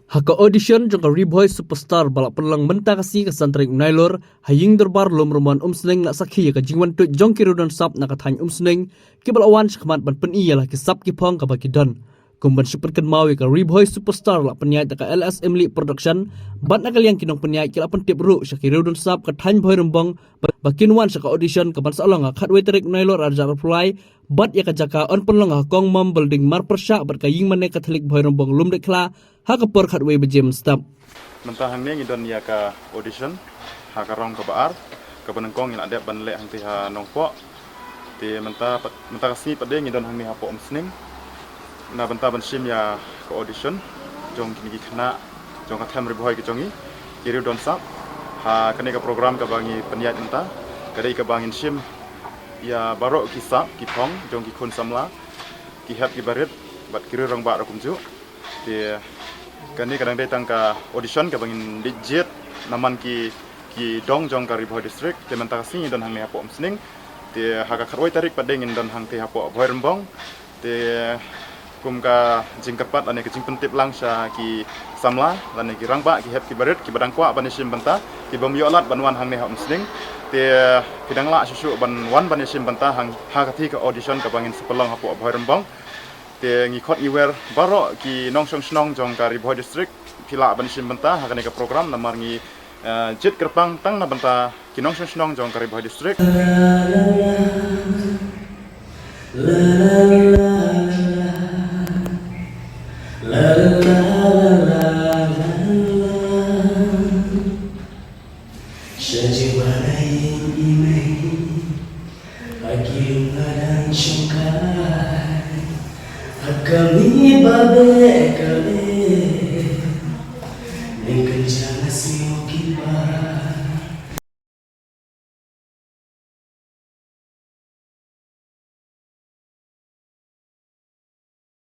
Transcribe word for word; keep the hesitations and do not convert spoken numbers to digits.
Ha ka audition jong ka Ri Bhoi Superstar ba la pynlong mynta ka sngi ka san tarik u Nailur, ha ïing dorbar Lum Rymwan Umsning, la sakhi ïa ka jingwan tuid jong ki riew don sap na ka thaiñ Umsning, kiba la wan shakhmat ban pyni ïa la ki sap ki phong kaba ki don. Kum ban shu pynkynmaw ïa ka Ri Bhoi Superstar, la pynïaid da ka L S Imli Production, bad na ka liang ki nongpynïaid ki la pyntip ruh sha ki riew don sap ka thaiñ Bhoirymbong ba, ba kin wan sha ka audition kaban sa long ha khatwei tarik Nailur arhajar arphew lai, bad ïa ka jaka yn pynlong ha Kong Mam Building, marpyrshah bad ka ïingmane Katholik Bhoirymbong Lumditkhla, ha ka por khatwei baje mynstep. Mynta hangne ngi don ïa ka audition ha ka rong kaba ar, kaba nyngkong ngi la dep ban leh hangtei ha Nongpoh. Te mynta pat, mynta ka sngi pat de ngi don hangne hapoh Umsning na bynta ban shim ïa ka audition jong kine ki khynnah jong ka them Ri Bhoi ka jong ngi, ki riew don sap. Ha kane ka program kaba ngi pynïaid mynta ka dei kaba ngin shim ïa baroh ki sap ki phong jong ki khun samla, ki hep ki barit bad ki riew rangbah ruh kumjuh. Te kane ka dang dei tang ka audition kaba ngin leit jied namar ki, ki dong jong ka Ri Bhoi District. Te mynta ka sngi ngi don hangne hapoh Umsning. Te ha ka khatwei tarik pat de ngin don hangtei hapoh Bhoirymbong. Te kum ka jingkyrpad lane ka jingpyntip lang sha ki samla lane ki rangbah, ki hep ki barit kiba dang kwah ban ïashim bynta, kibym ïoh lad ban wan hangne ha Umsning. Te phi dang lah shuh shuh ban wan ban ïashim bynta hang, ha katei ka audition kaba ngin sa pynlong hapoh Bhoirymbong. Te ngi khot ngi wer baroh ki nongshong shnong jong ka Ri Bhoi District, phi lah ban ïashim bynta ha kane ka program namar ngi, eh, jied kyrpang tang na bynta ki nongshong shnong jong ka Ri Bhoi District.